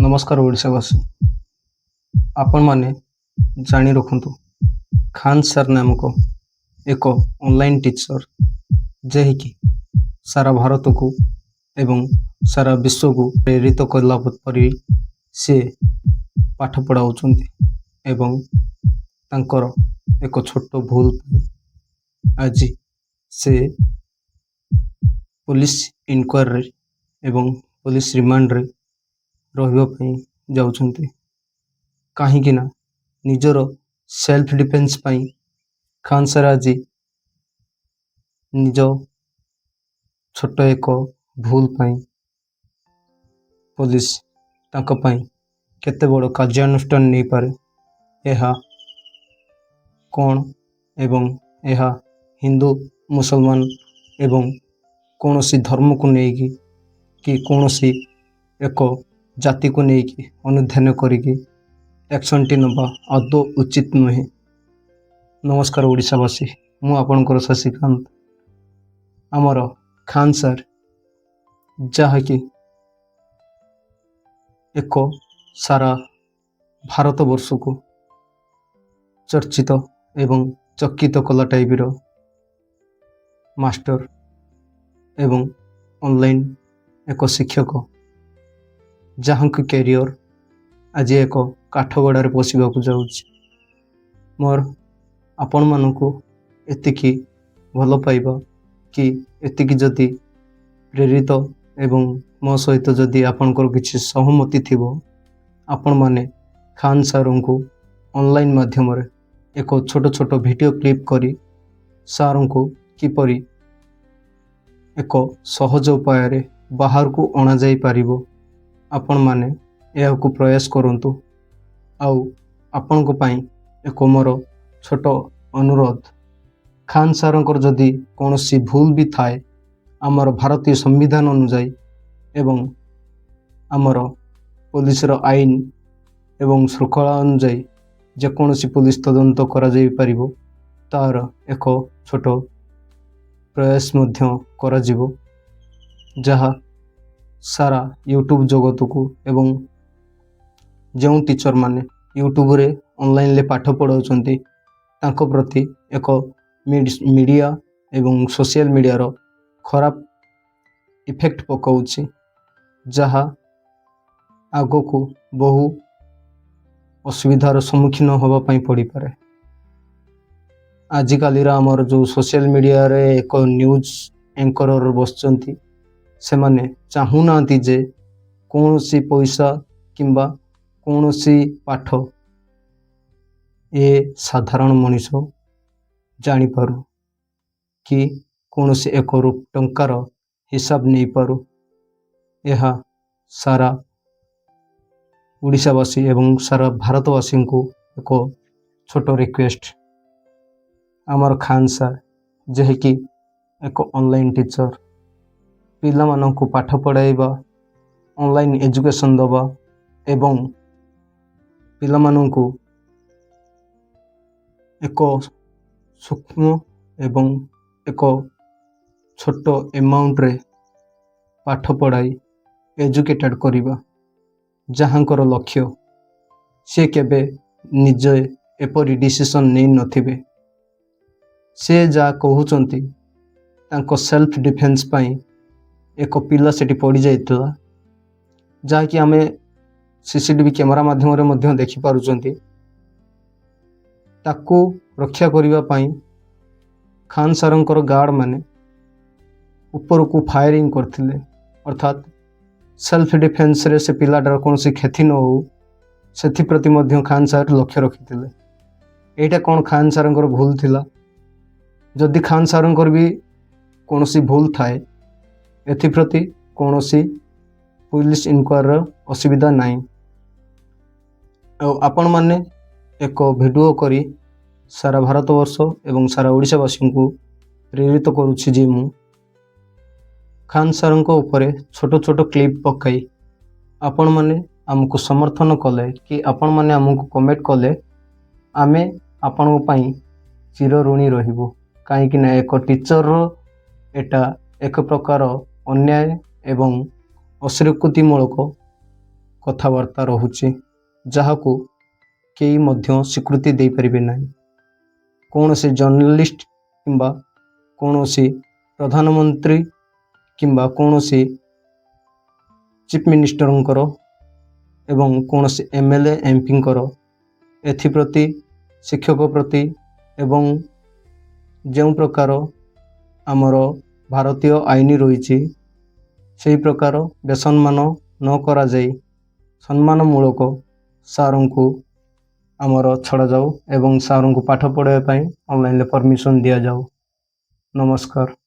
ନମସ୍କାର ଓଡ଼ିଶାବାସୀ। ଆପଣମାନେ ଜାଣି ରଖନ୍ତୁ, ଖାନ୍ ସାର୍ ନାମକ ଏକ ଅନଲାଇନ୍ ଟିଚର୍, ଯାହାକି ସାରା ଭାରତକୁ ଏବଂ ସାରା ବିଶ୍ୱକୁ ପ୍ରେରିତ କଲା ପରି ସେ ପାଠ ପଢ଼ାଉଛନ୍ତି ଏବଂ ତାଙ୍କର ଏକ ଛୋଟ ଭୁଲ ପାଇଁ ଆଜି ସେ ପୋଲିସ ଇନକ୍ୱାରୀ ଏବଂ ପୋଲିସ ରିମାଣ୍ଡରେ ରହିବା ପାଇଁ ଯାଉଛନ୍ତି। କାହିଁକି ନା ନିଜର ସେଲ୍ଫ ଡିଫେନ୍ସ ପାଇଁ ଖାନ୍ ସାର୍ ଆଜି ନିଜ ଛୋଟ ଏକ ଭୁଲ ପାଇଁ ପୋଲିସ ତାଙ୍କ ପାଇଁ କେତେ ବଡ଼ କାର୍ଯ୍ୟାନୁଷ୍ଠାନ ନେଇପାରେ, ଏହା କ'ଣ ଏବଂ ଏହା ହିନ୍ଦୁ, ମୁସଲମାନ ଏବଂ କୌଣସି ଧର୍ମକୁ ନେଇକି କି କୌଣସି ଏକ ଜାତିକୁ ନେଇକି ଅନୁଧ୍ୟାନ କରିକି ଆକ୍ସନ୍ଟି ନେବା ଆଦୌ ଉଚିତ ନୁହେଁ। ନମସ୍କାର ଓଡ଼ିଶାବାସୀ, ମୁଁ ଆପଣଙ୍କର ଶଶିକାନ୍ତ। ଆମର ଖାନ୍ ସାର୍, ଯାହାକି ଏକ ସାରା ଭାରତବର୍ଷକୁ ଚର୍ଚ୍ଚିତ ଏବଂ ଚକିତ କଲା ଟାଇପ୍ର ମାଷ୍ଟର ଏବଂ ଅନଲାଇନ୍ ଏକ ଶିକ୍ଷକ, ଯାହାଙ୍କ କ୍ୟାରିଅର ଆଜି ଏକ କାଠଗଡ଼ାରେ ପଶିବାକୁ ଯାଉଛି। ମୋର ଆପଣମାନଙ୍କୁ ଏତିକି ଭଲ ପାଇବା କି ଏତିକି ଯଦି ପ୍ରେରିତ ଏବଂ ମୋ ସହିତ ଯଦି ଆପଣଙ୍କର କିଛି ସହମତି ଥିବ, ଆପଣମାନେ ଖାନ୍ ସାର୍ଙ୍କୁ ଅନଲାଇନ୍ ମାଧ୍ୟମରେ ଏକ ଛୋଟ ଛୋଟ ଭିଡ଼ିଓ କ୍ଲିପ୍ କରି ସାର୍ଙ୍କୁ କିପରି ଏକ ସହଜ ଉପାୟରେ ବାହାରକୁ ଅଣାଯାଇପାରିବ, ଆପଣମାନେ ଏହାକୁ ପ୍ରୟାସ କରନ୍ତୁ। ଆଉ ଆପଣଙ୍କ ପାଇଁ ଏକ ମୋର ଛୋଟ ଅନୁରୋଧ, ଖାନ୍ ସାର୍ଙ୍କର ଯଦି କୌଣସି ଭୁଲ ବି ଥାଏ, ଆମର ଭାରତୀୟ ସମ୍ବିଧାନ ଅନୁଯାୟୀ ଏବଂ ଆମର ପୋଲିସର ଆଇନ ଏବଂ ଶୃଙ୍ଖଳା ଅନୁଯାୟୀ ଯେକୌଣସି ପୋଲିସ ତଦନ୍ତ କରାଯାଇପାରିବ, ତା'ର ଏକ ଛୋଟ ପ୍ରୟାସ ମଧ୍ୟ କରାଯିବ, ଯାହା ସାରା ୟୁଟ୍ୟୁବ୍ ଜଗତକୁ ଏବଂ ଯେଉଁ ଟିଚର୍ମାନେ ୟୁଟ୍ୟୁବରେ ଅନଲାଇନ୍ରେ ପାଠ ପଢ଼ାଉଛନ୍ତି, ତାଙ୍କ ପ୍ରତି ଏକ ମିଡ଼ିଆ ଏବଂ ସୋସିଆଲ ମିଡ଼ିଆର ଖରାପ ଇଫେକ୍ଟ ପକାଉଛି, ଯାହା ଆଗକୁ ବହୁ ଅସୁବିଧାର ସମ୍ମୁଖୀନ ହେବା ପାଇଁ ପଡ଼ିପାରେ। ଆଜିକାଲିର ଆମର ଯେଉଁ ସୋସିଆଲ ମିଡ଼ିଆରେ ଏକ ନ୍ୟୁଜ୍ ଆଙ୍କରର ବସିଛନ୍ତି, ସେମାନେ ଚାହୁଁନାହାନ୍ତି ଯେ କୌଣସି ପଇସା କିମ୍ବା କୌଣସି ପାଠ ଏ ସାଧାରଣ ମଣିଷ ଜାଣିପାରୁ କି କୌଣସି ଏକ ଟଙ୍କାର ହିସାବ ନେଇପାରୁ। ଏହା ସାରା ଓଡ଼ିଶାବାସୀ ଏବଂ ସାରା ଭାରତବାସୀଙ୍କୁ ଏକ ଛୋଟ ରିକ୍ୱେଷ୍ଟ। ଆମର ଖାନ୍ ସାର୍, ଯାହାକି ଏକ ଅନଲାଇନ୍ ଟିଚର୍, ପିଲାମାନଙ୍କୁ ପାଠ ପଢ଼ାଇବା, ଅନଲାଇନ୍ ଏଜୁକେସନ୍ ଦେବା ଏବଂ ପିଲାମାନଙ୍କୁ ଏକ ସୂକ୍ଷ୍ମ ଏବଂ ଏକ ଛୋଟ ଏମାଉଣ୍ଟରେ ପାଠ ପଢ଼ାଇ ଏଜୁକେଟେଡ଼୍ କରିବା ଯାହାଙ୍କର ଲକ୍ଷ୍ୟ, ସେ କେବେ ନିଜେ ଏପରି ଡିସିସନ୍ ନେଇନଥିବେ। ସେ ଯାହା କହୁଛନ୍ତି, ତାଙ୍କ ସେଲ୍ଫ ଡିଫେନ୍ସ ପାଇଁ ଏକ ପିଲା ସେଠି ପଡ଼ିଯାଇଥିଲା, ଯାହାକି ଆମେ ସିସିଟିଭି କ୍ୟାମେରା ମାଧ୍ୟମରେ ମଧ୍ୟ ଦେଖିପାରୁଛନ୍ତି। ତାକୁ ରକ୍ଷା କରିବା ପାଇଁ ଖାନ୍ ସାର୍ଙ୍କର ଗାର୍ଡ଼ମାନେ ଉପରକୁ ଫାୟାରିଂ କରିଥିଲେ। ଅର୍ଥାତ୍ ସେଲ୍ଫ ଡିଫେନ୍ସରେ ସେ ପିଲାଟାର କୌଣସି କ୍ଷତି ନ ହେଉ, ସେଥିପ୍ରତି ମଧ୍ୟ ଖାନ୍ ସାର୍ ଲକ୍ଷ୍ୟ ରଖିଥିଲେ। ଏଇଟା କ'ଣ ଖାନ୍ ସାର୍ଙ୍କର ଭୁଲ ଥିଲା? ଯଦି ଖାନ୍ ସାର୍ଙ୍କର ବି କୌଣସି ଭୁଲ ଥାଏ, ଏଥିପ୍ରତି କୌଣସି ପୋଲିସ ଇନକ୍ୱାରୀର ଅସୁବିଧା ନାହିଁ। ଆଉ ଆପଣମାନେ ଏକ ଭିଡ଼ିଓ କରି ସାରା ଭାରତବର୍ଷ ଏବଂ ସାରା ଓଡ଼ିଶାବାସୀଙ୍କୁ ପ୍ରେରିତ କରୁଛି ଯେ ମୁଁ ଖାନ୍ ସାର୍ଙ୍କ ଉପରେ ଛୋଟ ଛୋଟ କ୍ଲିପ୍ ପକାଇ ଆପଣମାନେ ଆମକୁ ସମର୍ଥନ କଲେ କି ଆପଣମାନେ ଆମକୁ କମେଣ୍ଟ କଲେ, ଆମେ ଆପଣଙ୍କ ପାଇଁ ଚିରଋଣୀ ରହିବୁ। କାହିଁକିନା ଏକ ଟିଚର୍ର ଏଇଟା ଏକ ପ୍ରକାର ଅନ୍ୟାୟ ଏବଂ ଅସ୍ୱୀକୃତିମୂଳକ। କଥାବାର୍ତ୍ତା ରହୁଛି, ଯାହାକୁ କେହି ମଧ୍ୟ ସ୍ୱୀକୃତି ଦେଇପାରିବେ ନାହିଁ। କୌଣସି ଜର୍ଣ୍ଣାଲିଷ୍ଟ କିମ୍ବା କୌଣସି ପ୍ରଧାନମନ୍ତ୍ରୀ କିମ୍ବା କୌଣସି ଚିଫ୍ ମିନିଷ୍ଟରଙ୍କର ଏବଂ କୌଣସି ଏମ୍ ଏଲ୍ ଏ, ଏମ୍ ପିଙ୍କର ଏଥିପ୍ରତି, ଶିକ୍ଷକ ପ୍ରତି ଏବଂ ଯେଉଁ ପ୍ରକାର ଆମର ଭାରତୀୟ ଆଇନ ରହିଛି, ସେହି ପ୍ରକାର ବେସମ୍ମାନ ନ କରାଯାଇ ସମ୍ମାନମୂଳକ ସାର୍ଙ୍କୁ ଆମର ଛଡ଼ାଯାଉ ଏବଂ ସାର୍ଙ୍କୁ ପାଠ ପଢ଼ାଇବା ପାଇଁ ଅନଲାଇନ୍ରେ ପରମିସନ୍ ଦିଆଯାଉ। ନମସ୍କାର।